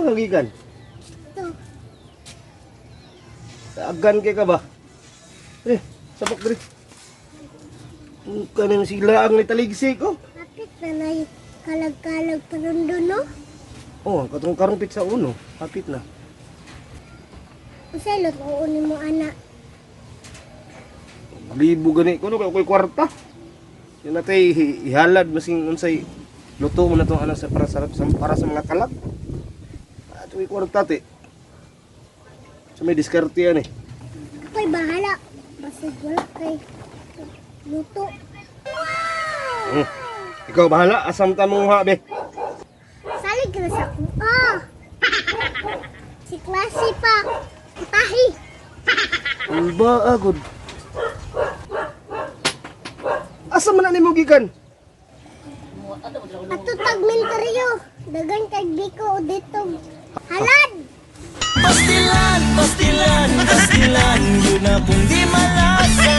Asa ka gikan? To. Agan kay ka ba? Eh, sabak diri. Kaning sila ang nitaligsik oh. Hapit na nay kalag-kalag parundo, no? Oh, katong karong pizza uno, hapit na. Unsay lutoon nimo, ana? Libo gani ko no kay ako'y kwarta. Yan natay ihalad masing unsay luto mo na tong ano sa para sa mga kalag. Ato kwarta te. Sa may diskarte yan eh. Ako'y bahala. Basig wala kay luto. Ikaw bahala, asam ta mong ha be. Salig ka na sa kuha. Si klase pa. Putahi. Ulba agod. Asa man na nimo gikan? Ato tagmentaryo. Dagan kay biko o dito. Halad! Pastilan, pastilan, pastilan. Yun na kung di malasa.